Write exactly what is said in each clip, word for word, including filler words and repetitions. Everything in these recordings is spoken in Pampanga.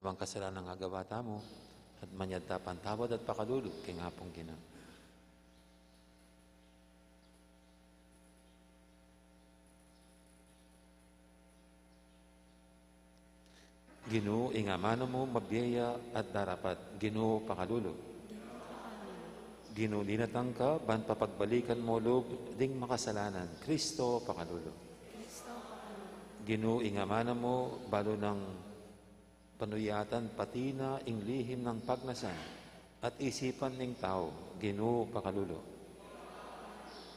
Bang kasalanan a gawa tamu, at manyad ta pantawad at pakalulu king Apung Ginu. Ginu, ing amanu mu mabie ya at darapat. Ginu, pakalulu. Ginu, dinatang ka ban papagbalikan mu lub ding makasalanan. Kristo, pakalulu. Ginu, ing amanu mu balu nang panuyatan pati na ing lihim nang pagnasan at isipan ning tau. Ginu, pakalulu.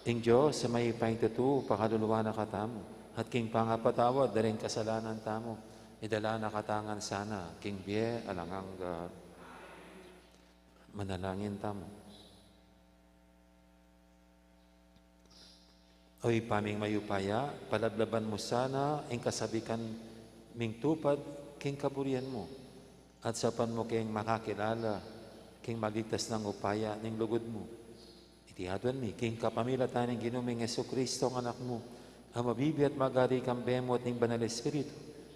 Ing Dios a mayupayang tutu, pakaluluan na katamu, at king pangapatawad da ring kasalanan tamu, idala na katamu ngan sana king bie alang angga. Manalangin tamu. O Ibpa ming mayupaya, palablaban mu sana ing kasabikan ming tupad king kaburian mu, at saupan mu keng makakilala king maligtas nang upaya ning lugud mu. Iti aduan mi king kapamilatan ning Ginu ming Jesucristo, ing Anak mu, a mabibie at magari kambe mu at ning Banal Espiritu,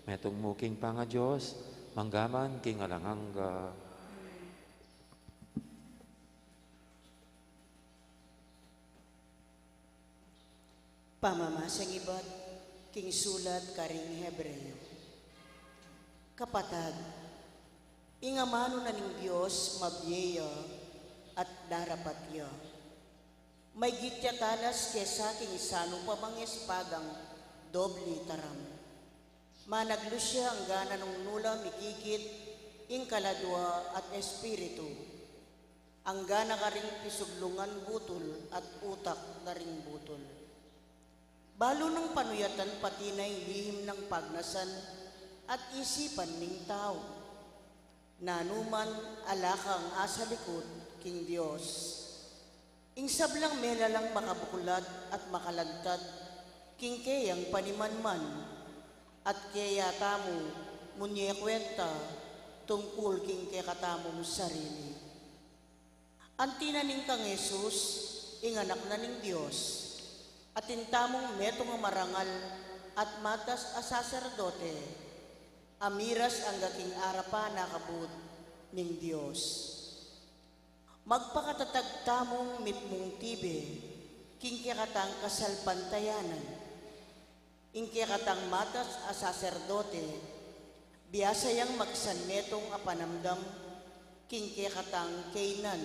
metung mu king pangaDios, mangga man king alang angga. Pamamasang ibat king sulat karing Hebreo. Kapatad, ing amanu na ning Dios mabie ya at darapat ya. Maygit ya talas kesa king isanu pa mang espadang doble taram. Managlus ya angga na nung nu la mikikit ing kaladua at espiritu, angga na karing pisuglungan butul at utak na ring butul. Balu nang panuyatan pati na ing lihim nang pagnasan at isipan ning tau. Nanu man ala kang asalikut king Dios. Ing sablang melalang makabuklat at makalantad king keyang panimanman, at keya tamu munye kwenta tungkul king kekatamung sarili. Anti na ning kang Jesus, ing Anak na ning Dios, atin tamung metung a marangal at matas a saserdote, a miras angga king arapan a kabud ning Dios. Magpakatatag tamung mitmung tibe king kekatang kasalpantayanan. Ing kekatang matas a saserdote, biasa yang magsanmetung a panamdam king kekatang kaynan.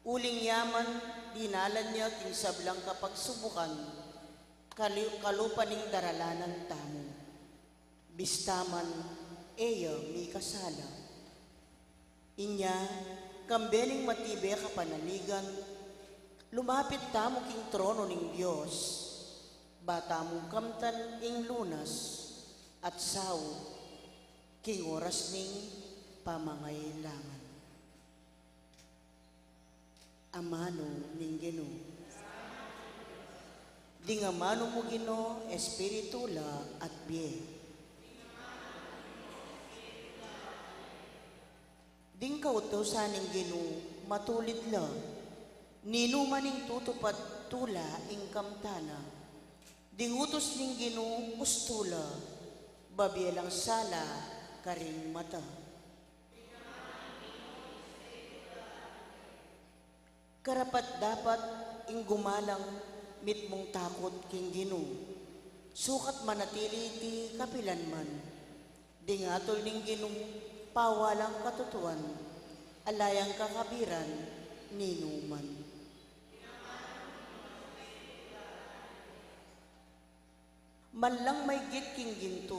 Uling ya man, dinalan ya king sablang kapagsubukan, kalu-, kalupa ning daralanan tamu. Bista man, e ya mikasala. Inya, kambe ning matibe a kapanaligan, lumapit tamu king trono ning Dios, ba tamung kamtan ing lunas at saup king oras ning pamangailangan. Amanu ning Ginu. Ding amanu mu Ginu, espiritu la at bie. Ding kautusan ning Ginu matulid la, ninuman ing tutupad tula ing kamtan na. Ding utus ning Ginu ustu la, babie lang sala karing mata. Karapat-dapat ing gumalang mitmung takut king Ginu, sukat manatili iti kapilan man. Ding atul ning Ginu, pawalang katutuan, ala yang kakabiran ninuman. Manlang maygit king gintu,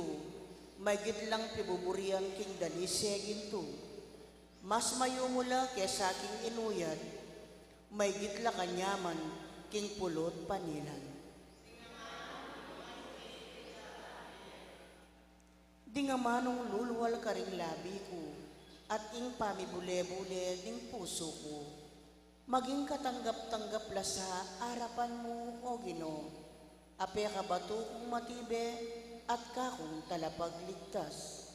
maygit lang pibuburian king dalise gintu. Mas mayumu la kesa king inuyat, maygit la kanyaman king pulu't panilan. Ding amanung lulual karing labi ku, at ing pamibule-bule ning pusu ku, maging katanggap-tanggap la sa arapan mu, O Ginu, a pekabatu kung matibe at kakung talapagligtas.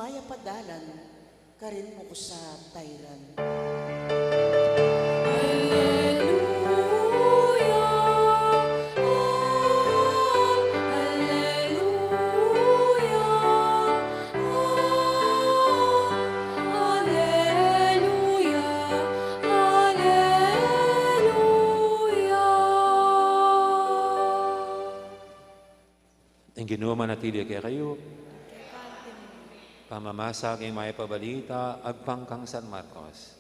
Mayap a dalan, karin mu ku sa tayran. Ing Ginu manatili kekayu. Pamamasa king Mayap a Balita agpang kang San Marcos.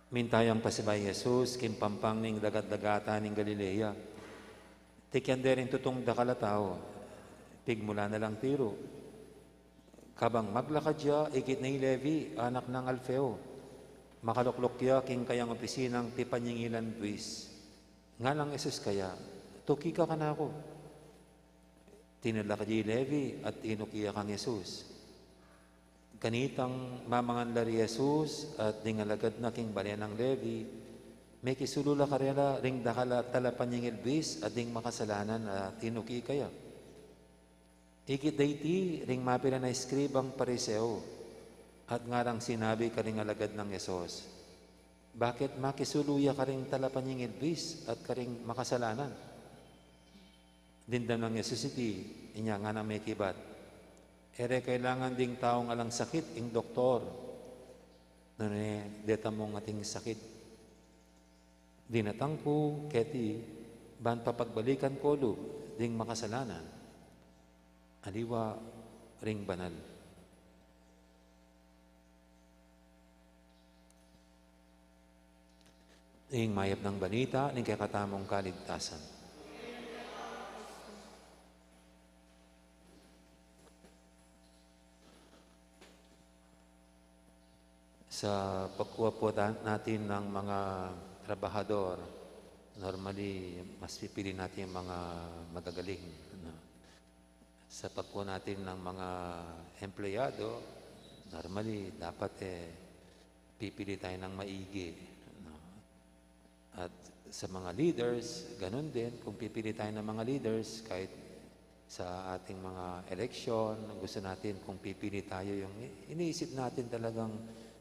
Mintayang pasibayu i Jesus king pampang ning dagat-dagatan ning Galilea. Tikyan de ring tutung dakal a tau, pigmula na lang tiru. Kabang maglakad ya, ikit na i Levi, anak nang Alfeo. Makalukluk ya king kayang opisinang pipanyingilan buis. Ngalang Jesus kaya, "Tuki ka kanaku." Tinalakad ya i Levi at tinuki ya kang Jesus. Kanitang mamangan la ri Jesus at ding alagad na king bale nang Levi, mekisulu la karela ring dakal a talapanyingil buis at ding makasalanan a tinuki kaya. Ikit da iti ring mapilan a eskribang Pariseo, at ngarang sinabi karing alagad nang Jesus, "Bakit makisulu ya karing talapanyingil buis at karing makasalanan?" Dimdam nang Jesus iti, inya ngana mekibat, "E re kailangan ding taung alang sakit ing doktor, nune deta mung ating sakit. Dinatang ku keti ban papagbalikan ko lub ding makasalanan, aliwa ring banal." Ing mayap nang balita ning kekatamung kaligtasan. Sa pagkuha po ta-, natin ng mga trabahador, normally, mas pipili natin yung mga magagaling, ano. Sa pagkuha natin ng mga empleyado, normally, dapat, eh, pipili tayo ng maigi, no? At sa mga leaders, ganun din. Kung pipili tayo ng mga leaders, kahit sa ating mga eleksyon, gusto natin kung pipili tayo, yung iniisip natin talagang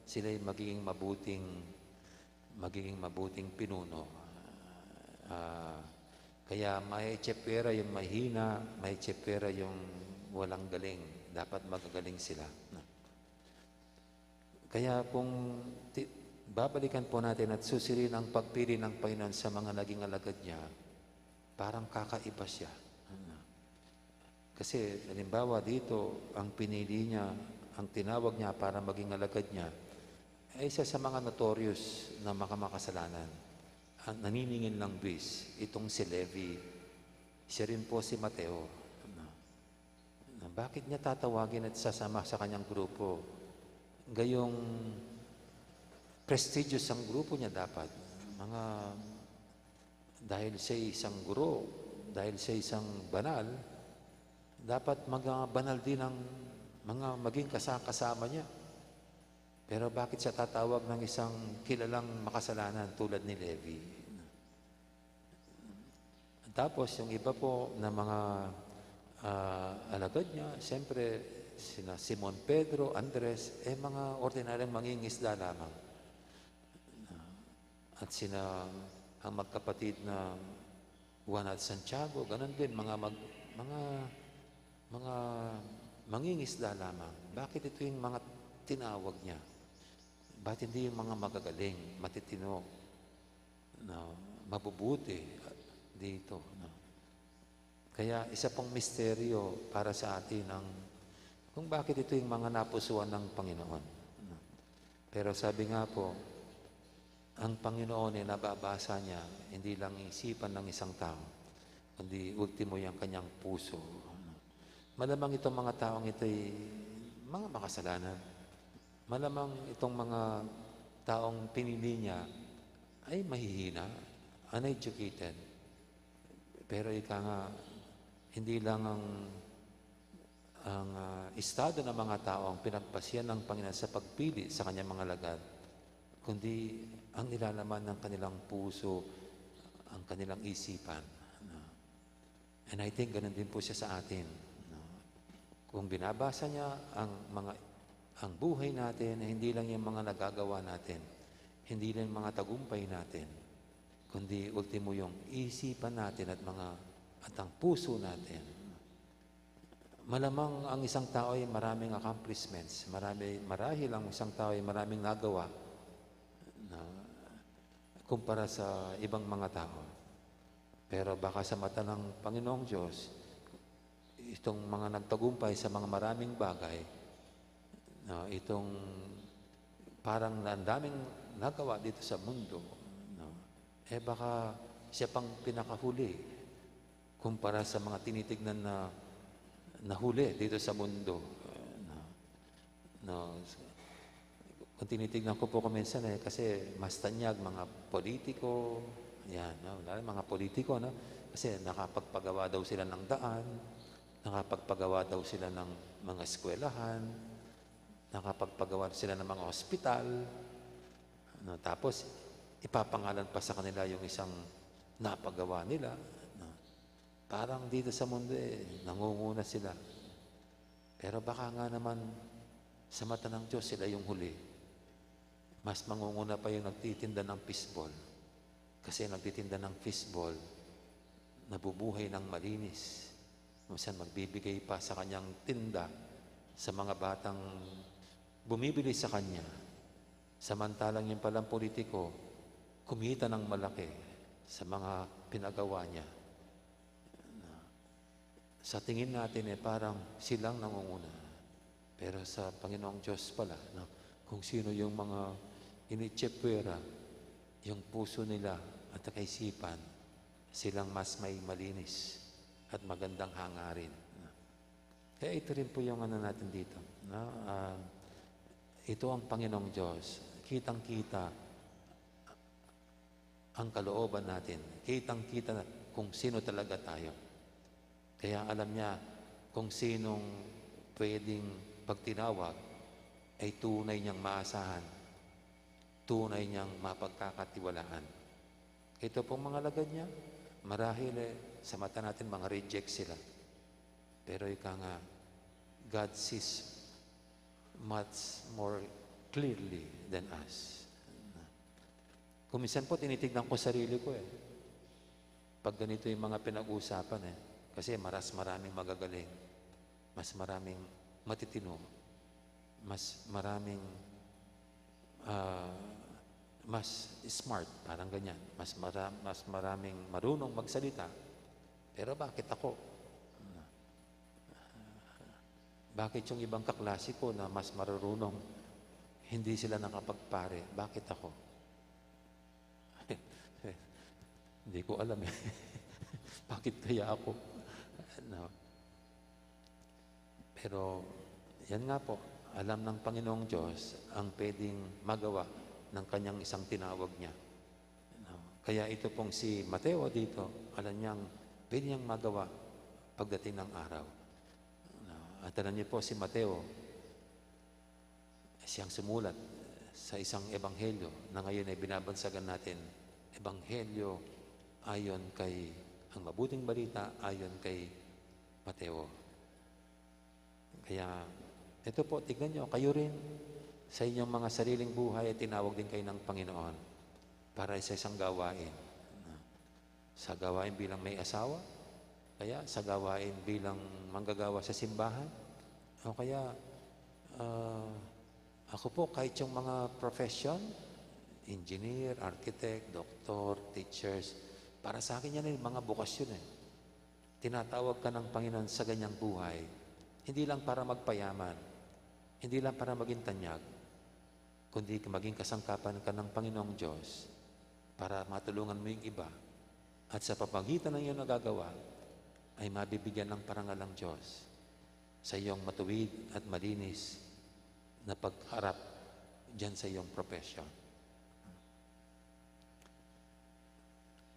sila'y magiging mabuting, magiging mabuting pinuno. Ah, kaya maitsepwera yung mahina, maitsepwera yung walang galing. Dapat magagaling sila, no? Kaya kung ti-, babalikan po natin at susuriin ang pagpili ng Panginoon sa mga naging alagad niya, parang kakaiba siya. Ano? Kasi, halimbawa, dito, ang pinili niya, ang tinawag niya para maging alagad niya, ay isa sa mga notorious na makamakasalanan. Ang naniningil ng buwis, itong si Levi, siya rin po si Mateo. Ano? Na bakit niya tatawagin at sasama sa kanyang grupo? Gayong prestigious ang grupo niya dapat. Mga, dahil siya isang guro, dahil siya isang banal, dapat mga banal din ang mga maging kasa-, kasama niya. Pero bakit siya tatawag ng isang kilalang makasalanan tulad ni Levi? Tapos, yung iba po na mga, ah, alagad niya, siyempre, sina Simon Pedro, Andres, eh, mga ordinaryong mangingisda lamang. At sina, ang magkapatid na Juan at Santiago, ganun din, mga mag-, mga, mga mangingisda lamang. Bakit ito yung mga tinawag niya? Ba't hindi yung mga magagaling, matitino, no, mabubuti, ah, dito, no? Kaya isa pong misteryo para sa atin ang kung bakit ito yung mga napusuan ng Panginoon, no? Pero sabi nga po, ang Panginoon ay nababasa niya, hindi lang isipan ng isang tao, kundi ultimo yung kanyang puso, no? Malamang itong mga taong ito ay mga makasalanan. Malamang itong mga taong pinili niya ay mahihina, uneducated. Pero ika nga, hindi lang ang, ang, ah, estado ng mga tao ang pinagbasihan ng Panginoon sa pagpili sa kanyang mga alagad, kundi ang nilalaman ng kanilang puso, ang kanilang isipan. Ano? And I think ganun din po siya sa atin, no? Kung binabasa niya ang mga, ang buhay natin, eh, hindi lang yung mga nagagawa natin, hindi lang yung mga tagumpay natin, kundi ultimo yung isipan natin at mga, at ang puso natin. Malamang ang isang tao ay maraming accomplishments, marami, marahil ang isang tao ay maraming nagawa na kumpara sa ibang mga tao. Pero baka sa mata ng Panginoong Diyos, itong mga nagtagumpay sa mga maraming bagay, no, itong parang na ang daming nagawa dito sa mundo, no, eh, baka siya pang pinakahuli kumpara sa mga tinitignan na nahuli dito sa mundo, no. No, kung tinitignan ko po kung minsan, eh, kasi mas tanyag mga politiko, yan, no? Lalo mga politiko, no? Kasi nakapagpagawa daw sila ng daan, nakapagpagawa daw sila ng mga eskwelahan, nakapagpagawa sila ng mga ospital, no? Tapos, ipapangalan pa sa kanila yung isang napagawa nila, no? Parang dito sa mundo, eh, nangunguna sila. Pero baka nga naman, sa mata ng Diyos, sila yung huli. Mas mangunguna pa yung nagtitinda ng fishball. Kasi nagtitinda ng fishball, nabubuhay ng malinis. Minsan magbibigay pa sa kanyang tinda sa mga batang bumibili sa kanya. Samantalang yung palang politiko, kumita ng malaki sa mga pinagawa niya. Sa tingin natin, eh, parang silang nangunguna. Pero sa Panginoong Diyos pala, no, kung sino yung mga initsepwera, yung puso nila at kaisipan, silang mas may malinis at magandang hangarin, no? Kaya ito rin po yung ano natin dito, no? Ah, ito ang Panginoong Diyos. Kitang-kita ang kalooban natin. Kitang-kita na kung sino talaga tayo. Kaya alam niya kung sinong pwedeng pagtinawag ay tunay niyang maasahan, tunay niyang mapagkakatiwalaan. Ito pong mga lagad niya, marahil, eh, sa mata natin, mga reject sila. Pero ika nga, God sees much more clearly than us. Kung minsan po, tinitignan ko sarili ko, eh. Pag ganito yung mga pinag-uusapan, eh. Kasi maras maraming magagaling, mas maraming matitino, mas maraming, ah, mas smart, parang ganyan. Mas mara-, mas maraming marunong magsalita. Pero bakit ako? Bakit yung ibang kaklase ko na mas marurunong, hindi sila nakapagpare? Bakit ako? Hindi ko alam, eh. Bakit kaya ako? No? Pero, yan nga po, alam ng Panginoong Diyos ang pwedeng magawa ng kanyang isang tinawag niya. No? Kaya ito pong si Mateo dito, alam niyang pwede niyang magawa pagdating ng araw. No? At alam niyo po, si Mateo, siyang sumulat sa isang ebanghelyo na ngayon ay binabansagan natin, Ebanghelyo ayon kay, ang mabuting balita ayon kay Mateo. Kaya, ito po, tignan niyo, kayo rin, sa inyong mga sariling buhay, ay tinawag din kayo ng Panginoon para sa isang gawain. Sa gawain bilang may asawa, kaya sa gawain bilang manggagawa sa simbahan, o kaya, ah, ako po, kahit yung mga profession, engineer, architect, doktor, teachers, para sa akin yan ay mga bokasyon eh. Tinatawag ka ng Panginoon sa ganyang buhay, hindi lang para magpayaman, hindi lang para maging tanyag, kundi maging kasangkapan ka ng Panginoong Diyos para matulungan mo yung iba. At sa pamagitan ng iyong nagagawa, ay mabibigyan ng parangal ang Diyos sa iyong matuwid at malinis na pagharap diyan sa iyong profession.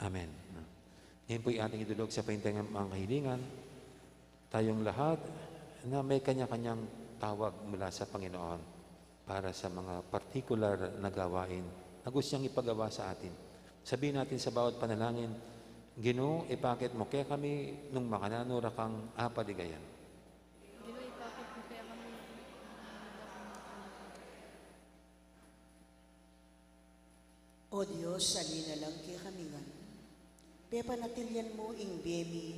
Amen. Ngayon po'y ating idulog sa paintangan mga kahilingan, tayong lahat na may kanya-kanyang tawag mula sa Panginoon para sa mga partikular na gawain na gusto niyang ipagawa sa atin. Sabihin natin sa bawat panalangin, Ginu, ipakit mu kekami nung makananu ra kang apaligayan. O Dios, alinalang kekami ngan. Pepanatilyan mu ing bie mi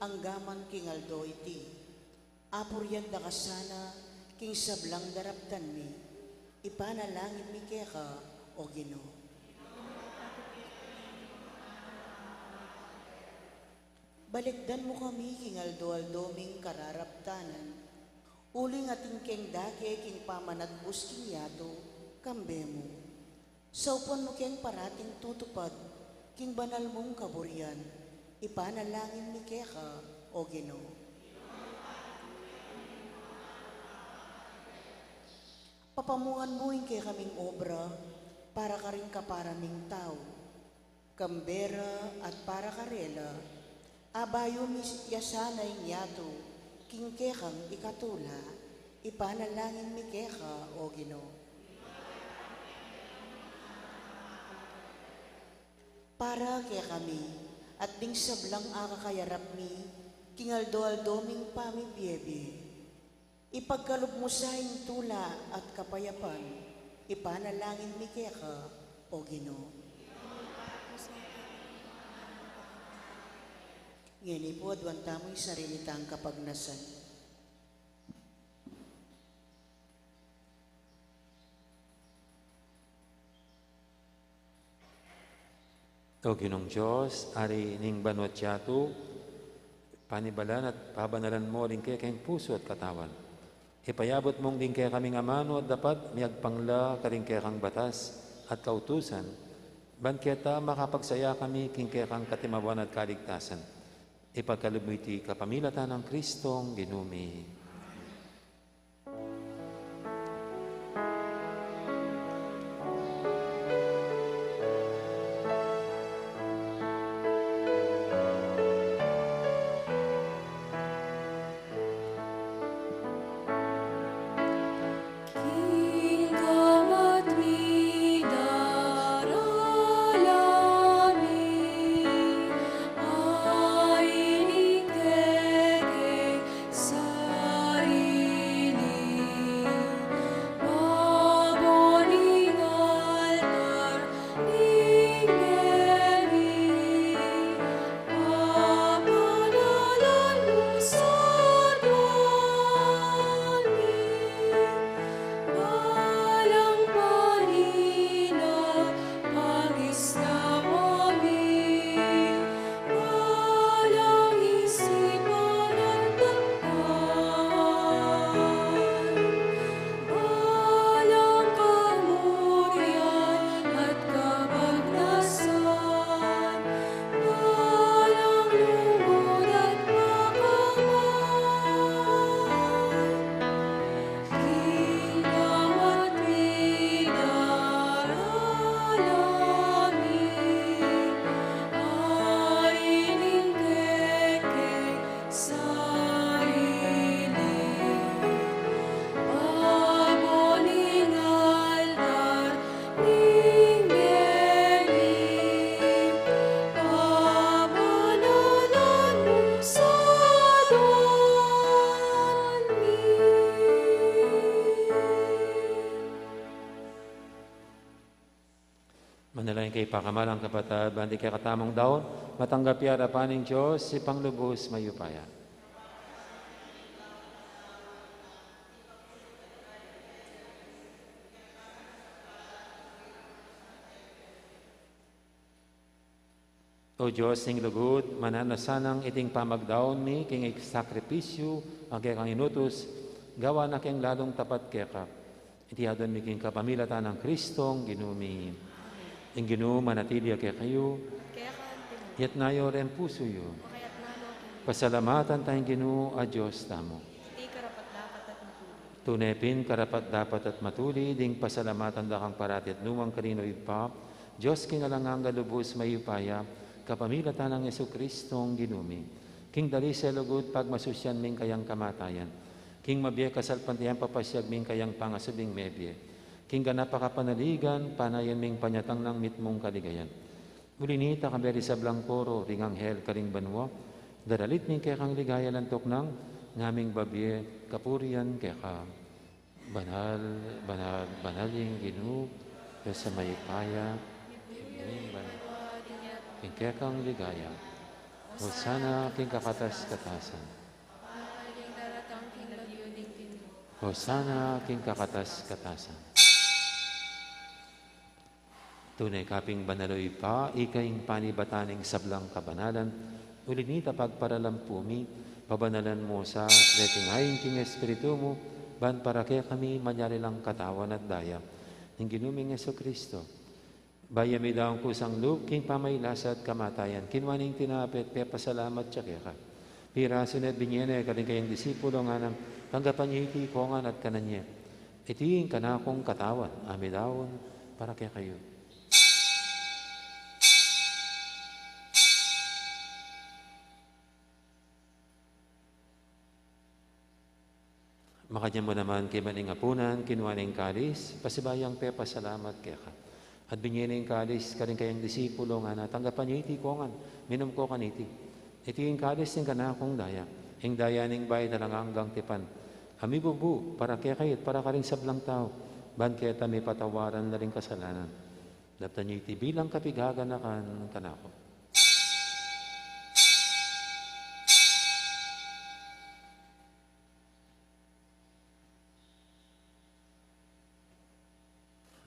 anggaman king aldo iti. Apurian da ka sana king sablang daraptan mi. Ipanalangin mi keka, O Ginu. Balikdan mu kami king aldo-aldo ming kararaptanan. Uling atin keng dake king pamanatbus king yatu, kambe mu. Saupan mu keng parating tutupad king banal mung kaburian. Ipanalangin mi keka, O Ginu. Papamungan mu ing kekaming obra para karing kapara ming tau. Kambe ra at para karela, abayu mi ya sana ing yatu king kekang ikatula, ipanalangin mi keka, O Ginu. Para kekami, at ding sablang akakayarap mi, king aldo-aldo ming pamibie-bie. Ipagkalub mu sa ing tula at kapayapan, ipanalangin mi keka, O Ginu. Ngeni pu, aduan tamu ing sarili tang kapagnasan. O Ginung Dios, Ari ning banua't yatu, panibalan at pabanalan mu ring kekeng pusu at katawan. Ipayabut mung ding kekaming amanu at dapat miagpang la karing kekang batas at kautusan, ban keta makapagsaya kami king kekang katimawan at kaligtasan. Ipagkalub mu iti kapamilatan nang Kristong Ginu mi. Manalangin kayu, pakamalan kung kapatad, ban ding kekatamung daun, matanggap ya arapan ning Dios, Ibpang lubus mayupaya. O Dios ning lugud, mananu na sanang iting pamagdaun mi king sakripisyu a kekang inutus, gawan na keng lalung tapat keka. Iti aduan mi king kapamilatan nang Kristong Ginu mi. Amen. Ing Ginu manatili ya kekayu. Keka rin. Iyatas yu ring pusu yu. Pakayatna no king Ginu. Pasalamatan taya ing Ginu a Dios tamu. Iti karapat-dapat at matuli. Tune pin karapat-dapat at matuli, ding pasalamatan da kang parati at nukarin, O Ibpa, Dios king alang angga, lubus mayupaya, kapamilatan nang Jesucristong Ginu mi. King dalise lugud pagmasusyan mi ing kayang kamatayan, king mabie kasalpantayanan papasiag mi ing kayang pangasubling mebie, king ganap a kapanaligan panayan mi ing panyatang nang mitmung kaligayan. Uli nita, kaberi sablang koro ring anghel karing banua, daralit mi ing kekang ligaya, lantok nang ngaming babie kapurian keka. Banal, banal, banal ing Ginu, Dios a mayupaya, ing kekang ligaya. Hosana king kakatas-katasan. Hosana king kakatas-katasan. Tune ka pin banal, o Ibpa, ika ing panibatan ning sablang kabanalan. Uli nita, pagparalan pu mi, pabanalan mu sa, deti ngeni king Espiritu mu, ban para kekami malyari lang katawan at daya ning Ginu ming Jesucristo. Bayu ya midaun kusang lub king pamagkasakit at kamatayan, kinua ne ing tinape at pepasalamat ya keka. Pirasu ne at binie ne karing kayang disipulo, ngana, tanggapan ye iti kongan at kanan ye. Iti ing kanakung katawan a midaun para kekayu. Makanyan mu naman king maning apunan, kinua ne ing kalis, pasibayu yang pepasalamat keka. At binie ne ing kalis karing kayang disipulo, ngana, tanggapan ye iti kongan, minum ko kaniti. Iti ing kalis ning kanakung daya, ing daya ning bayu at alang anggang tipan, a mibubu para kekayu at para karing sablang tau, ban keta mipatawaran la ring kasalanan. Daptan ye iti bilang kapiganakan kanaku.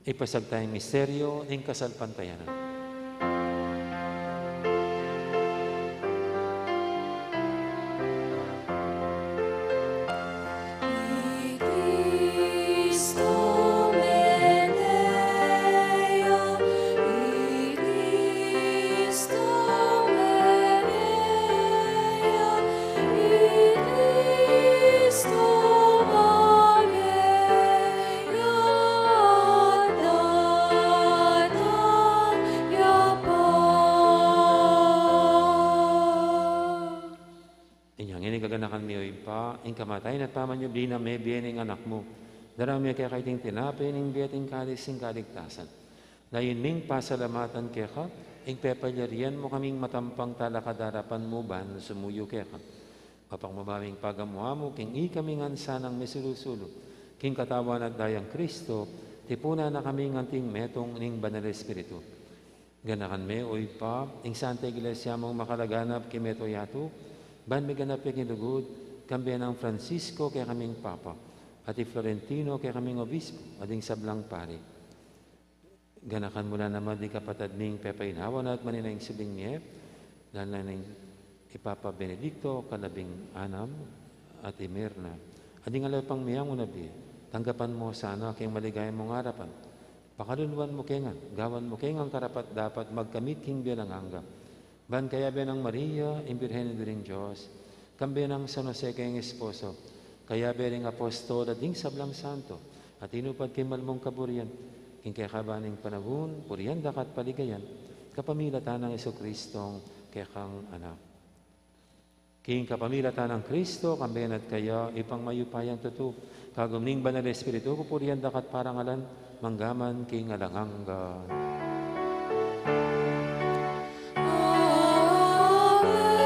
Ipasag taya ing misteryu ning kasalpantayanan. Inya ngeni, gaganakan mi, o Ibpa, ing kamatayan at pamanyubli nang mebie ning Anak mu. Daraun mi keka iting tinape ning bie at ing kalis ning kaligtasan. Layun ming pasalamatan keka ing pepalyarian mu kaming matampang talakad king arapan mu ban sumuyu keka. Mapagmamaming pagamu-amu king ikami ngan sanang misulu-sulu king katawan at dayang Kristo, tipunan na kami ngan anting metung ning Banal Espiritu. Ganakan me, o Ibpa, ing Santa Iglesia mung makalaganap king mabilug a yatu, ban miganap ya king lugud, kambe nang Francisco kekaming Papa, at i Florentino kekaming Obispo, at ding sablang pari. Ganakan mu la naman ding kapatad ming pepainawa na at manenaya king subling mie, lalo na ning i Papa Benedicto kalabing anam at i Mirna, at ding aliwa pang miyanguna bie. Tanggapan mu sana king maligaya mung arapan. Pakaluluan mu ke ngan, gawan mu ke ngan karapat-dapat magkamit king bie alang angga. Ban kayabe nang Maria, ing Birhen Indu ning Dios, kambe nang San Jose kayang esposo, kayabe ring apostol at ding sablang santo a tinupad king mal mung kaburian, king kekaban ning panaun, purian da ka at paligayan, kapamilatan nang Jesucristong kekang Anak. King kapamilatan nang Kristo, kambe na at kaya, Ibpang mayupayang tutu, kagum ning Banal Espiritu, pupurian da ka at parangalan, mangga man king alang angga. Amen. Amen.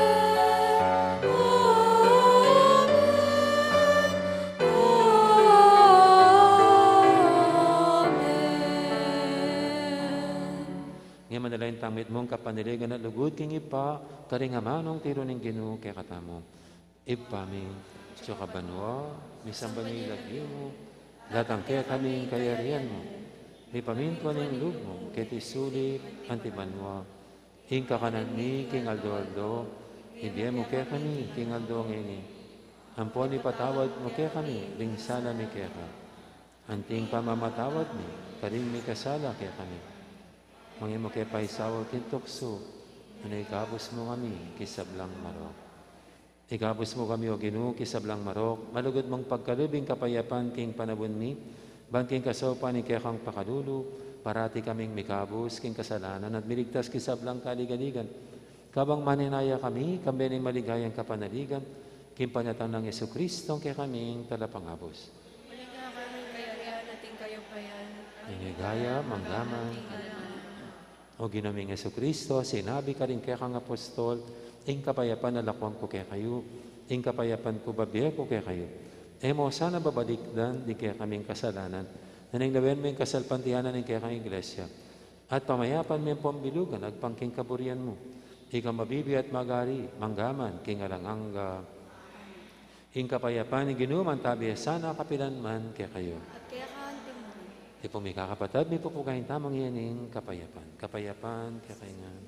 Amen. Ngeni manalangin tamu mitmung kapanaligan at lugud king Ibpa, karing amanung tiru ning Ginu kekatamu. Ibpa mi, atsu ka banua, misamban ya ing lagyu mu, datang kekami ing kayarian mu, mipamintuan ing lub mu, keti sulip anti banua. Ing kakanan mi king aldo-aldo, ibie mu kekami king aldo ngeni. Ampon ipatawad mu kekami ding sala mi keka, anti ing pamamatawad mi karing mikasala kekami. Manga e mu ke paisaul king tuksu, nune ikabus mu kami king sablang marok. Ikabus mu kami, O Ginu, king sablang marok, malugud mung pagkalub ing kapayapan king panaun mi, ban king kasaupan ning kekang pakalulu, parati kaming mikabus king kasalanan at miligtas king sablang kaligaligan. Kabang manenaya kami, kambe ning maligayang kapanaligan, king panyatang nang Jesucristong kekaming Talapangabus. Maligaya kaming kayarian at ing kayupayan. Ing ligaya, mangga man. O Ginu ming Jesucristo, sinabi ka karing kekang apostol, ing kapayapan lakuan ku kekayu, ing kapayapan ku bibie ku kekayu. E mu sana babalikdan ding kekaming kasalanan, nune lawen mu ing kasalpantayanan ning kekang Iglesia, at pamayapan me ing pambilugan agpang king kaburian mu. Ika mabibie at magari, mangga man king alang angga. Ing kapayapan ning Ginu mantabi ya sana kapilan man kekayu. At keka antimurin. Ipung mikakapatad, mipupugayan tamu ngening kapayapan. Kapayapan kekayu ngan.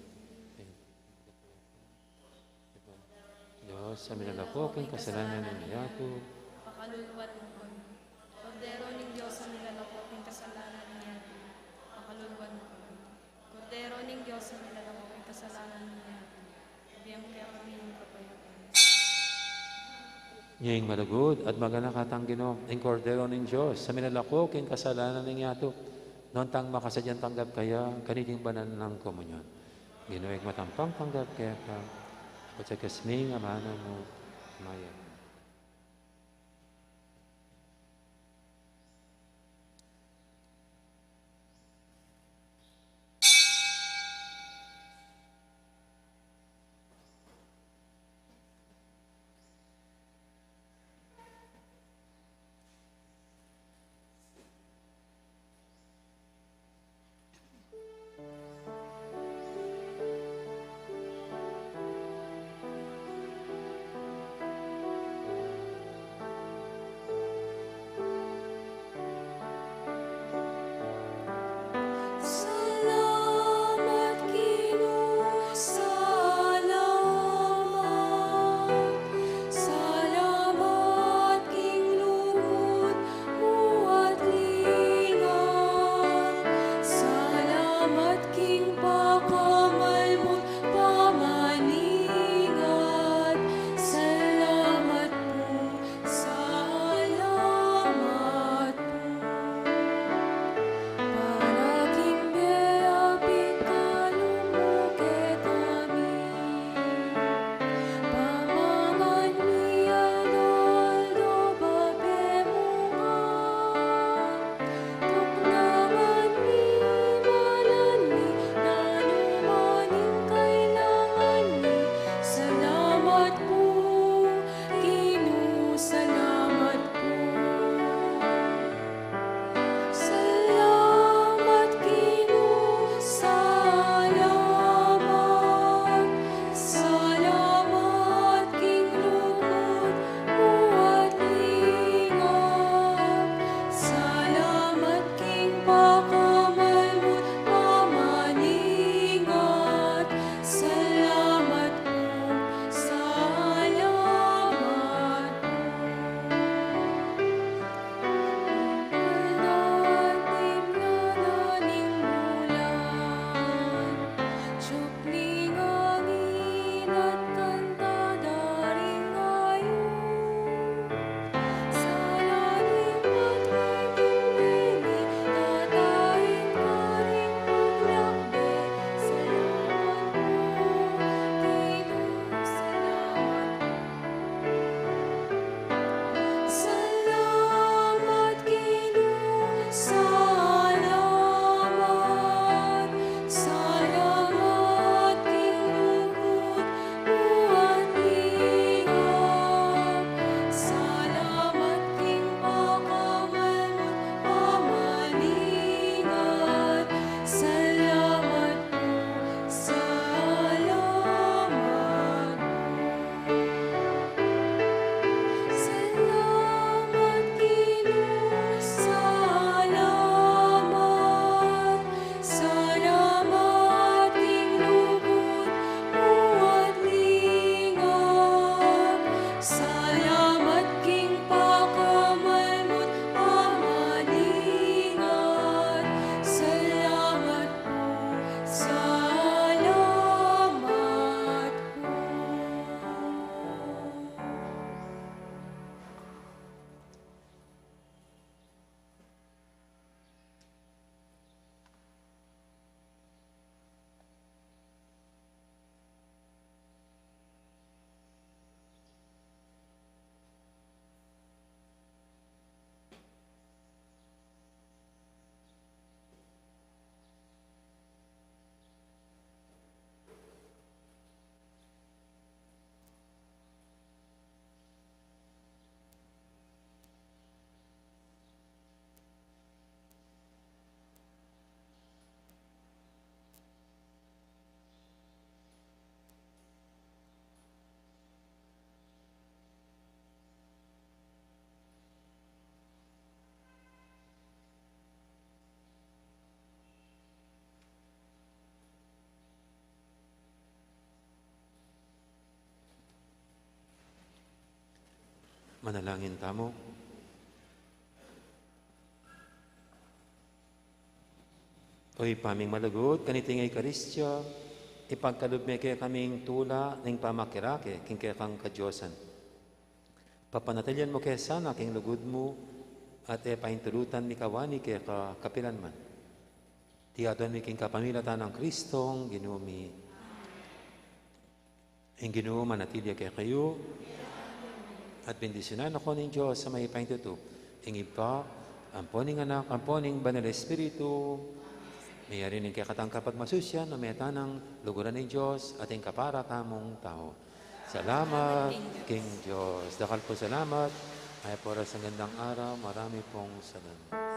Dios, a milalako king kasalanan ning yatu. Pakaluluan mu kami. Kordero ning Dios, a milalako king kasalanan ning yatu. Pakaluluan mu kami. Kordero ning Dios, a milalako king kasalanan ning yatu. Ibie mu kekami ing kapayapan. Ing malugud at maganaka tang Ginu, ing Kordero ning Dios, a milalako king kasalanan ning yatu. Nuan tang makasadyang tanggap kaya, kaniting banal nang komunyon. Ginu, ing matampang tanggap keka, at sa kasming amanu mu, maya. Manalangin tamu. O Ibpa ming malugud, kaniting Eukaristia, ipagkalub me kekaming tula ning pamakirake king kekang kadiosan. Papanatilian mu ke sana king lugud mu, at e paintulutan mikawani keka kapilanman. Iti aduan mi king kapamilatan nang Kristong Ginu mi. Ing Ginu manatili ya kekayu. At bendisyunan na kayu ning Dios a mayupaya king tutu, ing Ibpa, ampo ning Anak, ampo ning Banal Espiritu. Mayari ning kekatang kapagmasusian, o meta nang luguran ning Dios, at ing kapara tamung tau. Salamat king Dios. Dakal pung salamat. Mayap a oras, magandang araw, marami pong salamat.